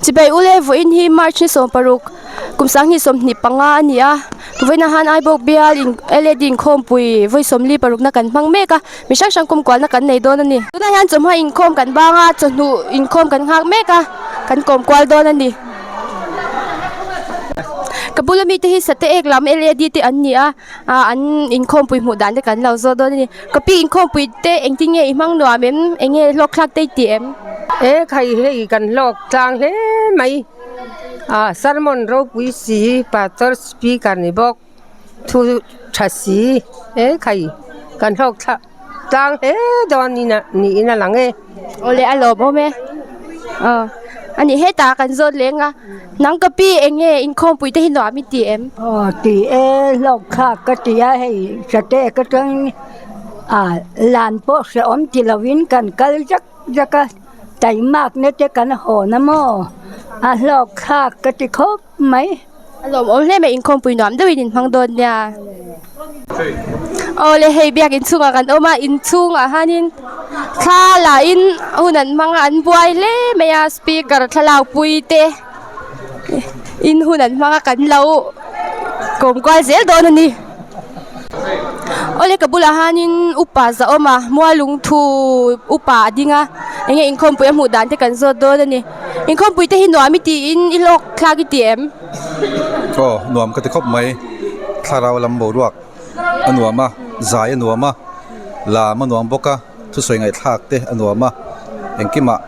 Chibai ule vawiin hi March ni 16 kum 2025 a ni a vawiinah han Aibawk bial in led inkhawmpui vawi 46 na kan hmang mek a mi hrang hrang kumkualna kan nei dawn a ni tunah hian chawhma inkhawm kan bang a chawhnu inkhawm kan nghak mek a kan kawm kual dawn a ni ka bula mite hi sate ek lam led te an ni a ah an inkhawmpui hmuh dan te kan lo zawt dawn a ni ka pi inkhawmpui te engtin nge i hmang nuam em eng nge hlawk thlak te i ti em. He khai hei kan hlawk tlang hle mai a sermon ropui si pastor speaker ni bawk thu tha si he khai kan hlawk thlak tlang hle dawn niin a lang e. Awle a lawmawm e aw ani hetah kan zawt leng a. Nang ka pi eng nge inkhawmpui te hi nuam i ti em? Aw ti e, hlawk thlak ka ti a hei sate ka tang a lan pawh hrehawm ti lovin kan kal zak zak a, taimakna te kan hawn a maw a hlawk thlak ka ti khawp mai. A lawmawm hle mai inkhawmpui nuam deuhin in hmang dawn nia. Aw le hei biak inchhungah kan awm a inchhungah hianin thla lahin hun an hmang a an buai hle mai a speaker thlalak pui te in hun an hmang a kan lo kawm kual zel dawn a ni. Aw le ka bulah hianin upa za awm a mualungthu upa a ding a eng nge inkhawmpui a hmuh dan te kan zawt dawn a ni inkhawmpui te hi nuam i tiin i hlawk thlak i ti em? Aw nuam ka ti khawp mai thlarau lam boruak a nuam a zai a nuam a lam a nuam bawk a thusawi ngaihthlak te a nuam a engkimah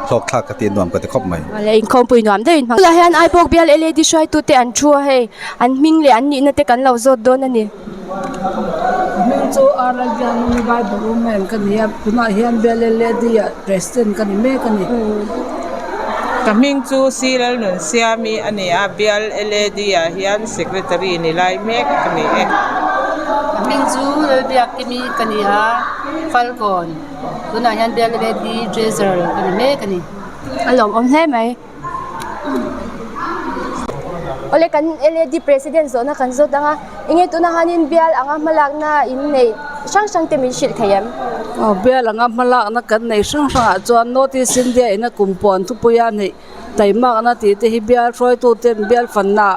hlawk thlak ka ti a nuam ka ti khawp mai. Awle inkhawmpui nuam deuhin hmang. Tunah hian Aibawk bial led hruaitute an thu a hei an hming leh an nihna te kan lo zawt dawn a ni. Hming chu Aralvianuni Bible Women ka ni a tunah hian bial led ah President ka ni mek a ni. Ka hming chu Silalnunsiami a ni a, bial LAD ah hian Secretary ni lai mek ka ni e. Ka hming chu Lalbiakkimi ka ni a, Falkawn, tunah hian bial LAD Treasurer ka ni mek a ni. A lawmawm hle mai. Awle kan LAD President zawhna kan zawt ang a, enge tunah hianin bial anga hmalakna in neih hrang hrang te min hrilh thei em? Aw bial anga hmalakna kan neih hrang hrangah chuan North East India ina kum puan thupuia neih taimakna tih te hi bial hruaitu ten bial fanna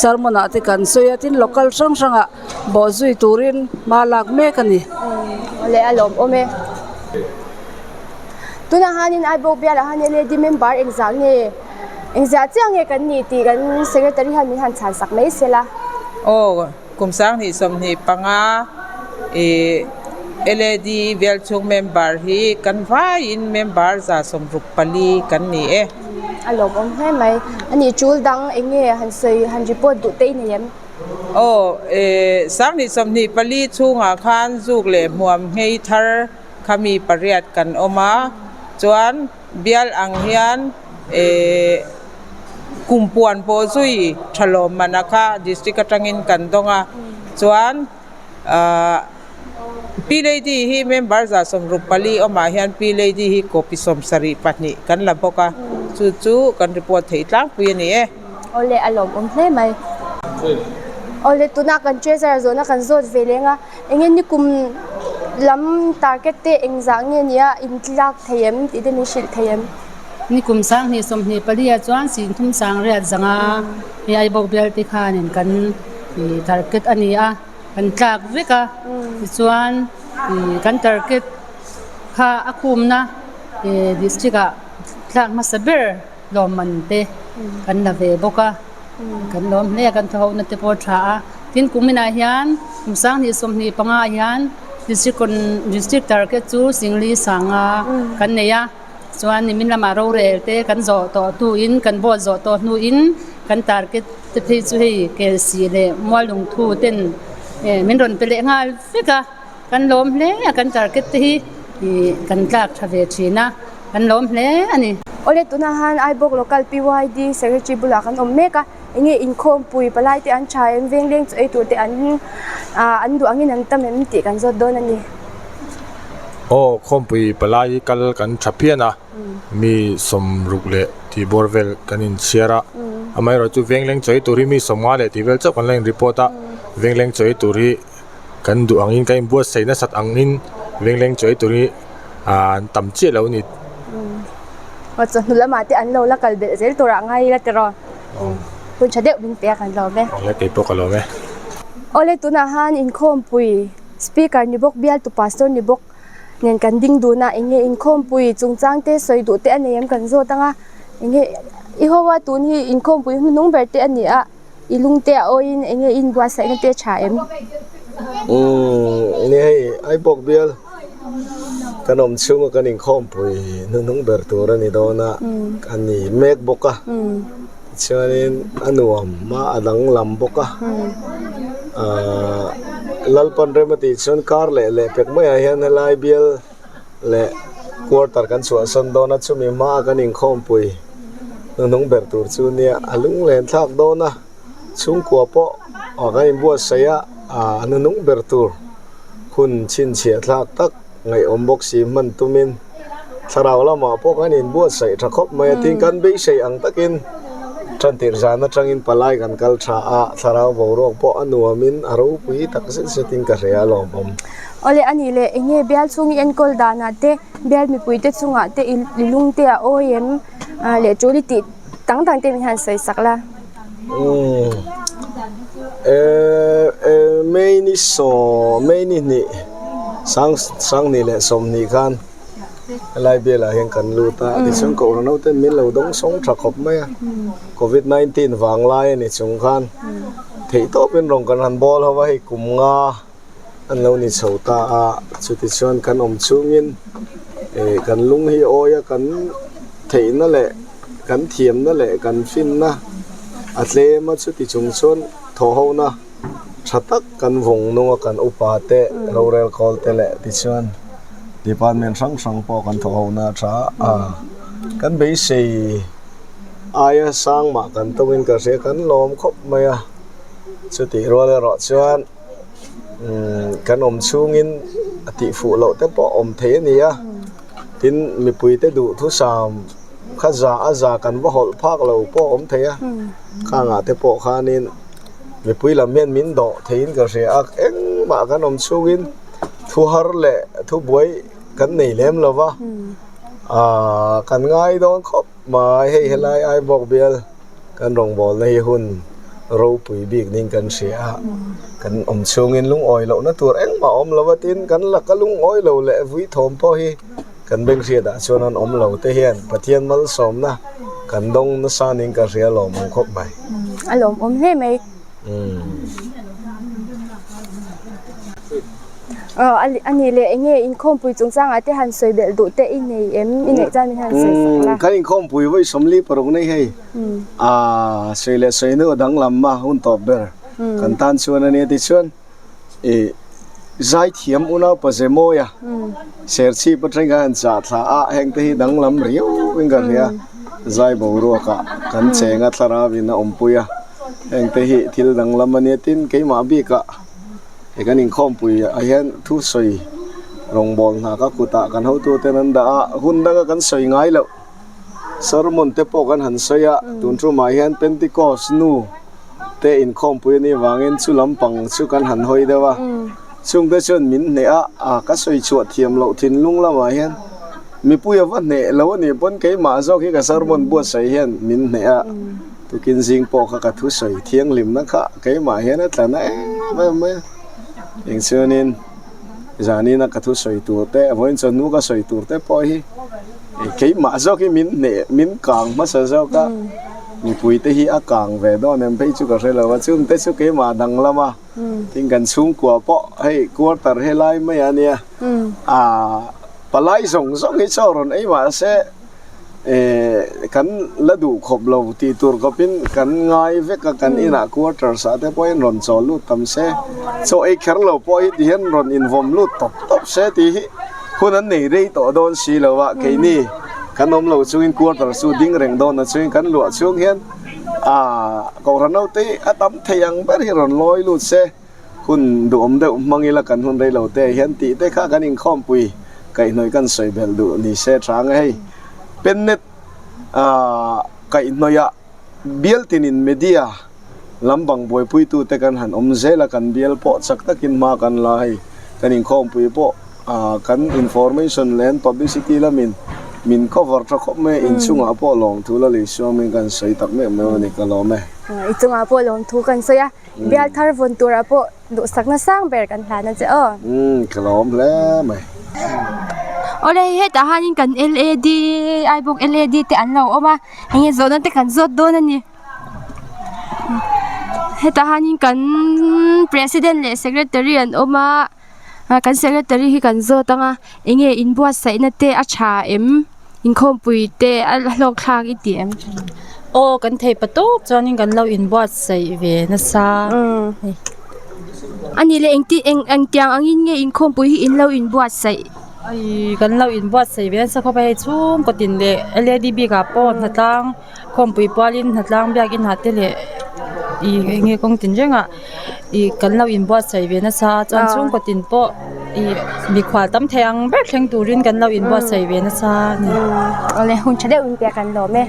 sermon ah te kan sawi a tin local hrang hrangah bawhzui turin hma lak mek a ni. Awle a lawmawm e. Tunah hianin Aibawk bialah hian led member engzah nge engzah chiah nge kan nih tih kan secretary hian min han chhan sak mai se la. Aw, kum 2025 ih led bial chhung member hi kan vaiin member 164 kan ni e. A lawmawm hle mai. Ani tul dang eng nge han sawi han report duh te i nei em? Aw, ih 2024 chhungah khan zuk leh hmuam nghei thar Khami pariat kan awm a, chuan bial ang hian ehh kum puan pawh zui tha lawm man a kha district atangin kan dawng a, chuan ahh Pi Lady hi member 164 awmah hian Pi Lady hi copy 72 kan la bawk a, chu chu kan report theih tlangpui a ni e. Awle a lawmawm hle mai. Awle tunah kan treasurer zawhna kan zawt ve leng a. Enge nikum lam target te engzah nge nia in tlak thei em tih te min hrilh thei em? Nikum 2024 ah chuan Sinthum Sangriat zanga hei Aibawk bial te khanin kan target a ni a, kan tlak vek a, tichuan kan target kha a khumna district ah tlak hmasa ber lawmman te kan la ve bawk a, kan lawm hle a, kan thawhna te pawh a tha a. Tin kuminah hian kum 2025 ah hian district district target chu Singli sanga kan nei a, chuan nimin lamah rorel te kan zawh tawh hnuin kan vote zawh tawh hnuin kan target te phei chu hei Kelsih leh Muallungthu ten min rawn pe leh nghal vek a, kan lawm hle a kan target te hi kan tlak tha ve thin a, kan lawm hle a ni. Awle tunah hian Aibawk Local PYD Secretary bulah kan awm mek a. Eng nge inkhawmpui palai te an tha em veng leng chu ei tur te an ah an duh angin an tam em tih kan zawt dawn a ni. Aw khawmpui palai hi kal kan tha phian a, mi 60 leh tih bawr vel kan inchhiar a, amaherawhchu veng leng chawi tur hi mi 50 leh tih vel chauh kan la in report a, veng leng chawi tur hi kan duh angin kan inbuatsaih nasat angin veng leng chawi tur hi ah an tam chiah lo a ni. Aw chawhnu lamah te an lo la kal belh zel turah ngai ila tiraw? Hun tha deuh min pe a kan lawm e. Awle kei pawh ka lawm e. Awle tunah han inkhawmpui speaker ni bawk bialtu pastor ni bawk nen kan ding dun a eng nge inkhawmpui chungchang te sawi duh te a nei em kan zawt ang a eng nge i ho a tun hi inkhawmpui hnuhnung ber te a ni a i lung te a awiin eng nge i inbuatsaihna te a tha em? Umm ni hei Aibawk bial kan awm chhunga kan inkhawmpui hnuhnung ber tur a ni dawn a a ni mek bawk a tichuanin a nuam a a danglam bawk a ahh Lalpan rem a tih chuan kar leh leh pek maiah hian helai bial leh quarter kan chhuahsan dawn a chumi hmaa kan inkhawmpui hnuhnung ber tur chu nia a lunglen thlak dawn a chhungkua pawh ah kan inbuatsaih a ah a hnuhnung ber tur hun chhinchhiah thlak tak ngaihawm bawk si hman tumin thlarau lamah pawh kan inbuatsaih tha khawp mai a tin kan beisei ang takin tantir zan atangin palai kan kal tha a thlarau boruak pawh a nuamin a ropui tak zet zetin ka hria a lawmawm. Awle a nih leh eng nge bial chhung i enkawl danah te bial mipui te chungah te i lung te a awi em leh tul i tih dang dang te min han sawi sak la. Umm eh eh May ni saw May ni hnih sang sanghnih leh sawmhnih khan helai bialah hian kan lut a tichuan kohhran ho ten min lo dawng sawng tha khawp mai a covid 19 vang lai a ni chung khan theihtawpin rawn kan han bawl ho a hei kum nga. an lo ni chho ta a chutichuan kan awm chungin ih kan lung hi awi a kan theihna leh kan thiamna leh kan finna a tlem a chuti chung chuan thawh ho na tha tak kan vawng nung a kan upa te rorel kawl te leh tichuan department hrang hrang pawh kan thawh ho na a tha a kan beisei aia sang mah kan tawngin ka hria kan lawm khawp mai a chutih rual erawh chuan. Kan awm chhungin a tih fuh loh te pawh awm thei a ni a tin mipui te duh thusam kha za a za kan va hawlh phak lo pawh awm thei a khangah te pawh khanin mipui lam hian min dawh theiin ka hria a engmah kan awm chhungin thu har leh thu buai kan nei lem lo va ahh kan ngai dawn khawp mai hei helai Aibawk bial. Kan rawngbawlna hi hun ropui bik ning kan hria a, kan awm chhungin lungawi lohna tur engmah a awm lo a tin kan laka lungawi lo leh vui thawm pawh hi kan beng hriatah chuan an awm lo te hian Pathian malsawmna kan dawng nasa ning ka hria lawmawm khawp mai. A lawmawm hle mai. Aw a nih leh eng nge inkhawmpui chungchangah te han sawi belh duh te i nei em i neih chuan min han sawi sak la. Kan inkhawmpui vawi sawmli paruk nei hei aa sawi leh sawi hnu a danglam a hun tawp ber kan tan chuan a nia tichuan ih zaithiam unau pa Zemawia serchhip atang khan han chah thla a heng te hi danglam riau in ka hria zai boruak ah kan cheng a thlarau in a awmpui a heng te hi thil danglam a nia tin keimah bik ah. He kan inkhawmpui ah hian thu sawi rawngbâwl hna ka kutah kan hotuten an dah a, hun danga kan sawi ngai loh sermon te pawh kan han sawi a, tun ṭumah hian Pentecost nu te inkhawmpui a nih vangin chu lampang chu kan han hawi deuh a, chungte chuan min hneh a, a ka sawi chhuah thiam loh thinlung lamah hian mipui a va hneh lo a nih pawn keimah zawk hi ka sermon buatsaih hian min hneh a. Tukin zing pawh kha ka thusawi thianghlimna kha keimah hian a tla na em em mai a, eng chuanin zanina ka thusawi tur te vawiin chawhnu ka sawi tur te pawh hi keimah zawk hi min hneh min kang hmasa zawk a, mipui te hi a kang ve dawn em phei chu ka hre lo a, chung te chu keimah danglam a, tin kan chhungkua pawh hei quarter helai mai a nia, ah palai zawng zawng hi chaw rawn ei mahse. Eh kan la duh khawp lo tih tur khawpin kan ngai vek a kan inah quarters ah te pawhin rawn chaw lut tam se chaw ei kher lo pawh hi ti hian rawn invawm lut tawp tawp se tih hi hun an nei rei tawh dawn si lo a keini kan awm lo chungin quarters chu ding reng dawn a chungin kan luah chhung hian ah kohhran naute hi a tam thei ang ber hi rawn lawi lut se. Hun duhawm deuh hmang ila kan hun rei lo te hian tih te kha kan inkhawmpui kaihhnawih kan sawi belh duh ni se tha ang e hei. Pennet ah kaihhnawih ah bial tinin media lam bang buaipuitu te kan han awm zel a kan bial pawh chak takin hma kan la hei kan inkhawmpui pawh ah kan information leh an publicity lamin. Min cover tha khawp mai a, inchungah pawh lawmthu la lei suamin kan sawi tak meuh meuh a ni ka lawm e. I chungah pawh lawmthu kan sawi a, bial thar vawn turah pawh duhsakna sang ber kan hlan a che aw. Umm ka lawm hle mai. Awle hei hetah hianin kan LAD Aibawk LAD te an lo awm a, enge zawhna te kan zawt dawn a ni. Hetah hianin kan president leh secretary an awm a. Kan secretary hi kan zawt ang a enge in buatsaihna te a tha em inkhawmpui te a hlawk thlak i ti em? Aw kan thei pa tawp chuanin kan lo inbuatsaih ve nasa hei. A nih leh engti eng engtiang angin nge inkhawmpui hi in lo inbuatsaih? Ai kan lo inbuatsaih ve nasa khawp a hei chhungkaw tin leh L A D bikah pawh hnatlang Khawmpui pualin hnatlang biakin ah te leh ih eng nge kawng tin rengah ih kan lo inbuatsaih ve nasa a chuan chhungkaw tin pawh ih mikhual tam thei ang ber thleng turin kan lo inbuatsaih ve nasa a ni. Awle hun tha deuh in pek an lawm e.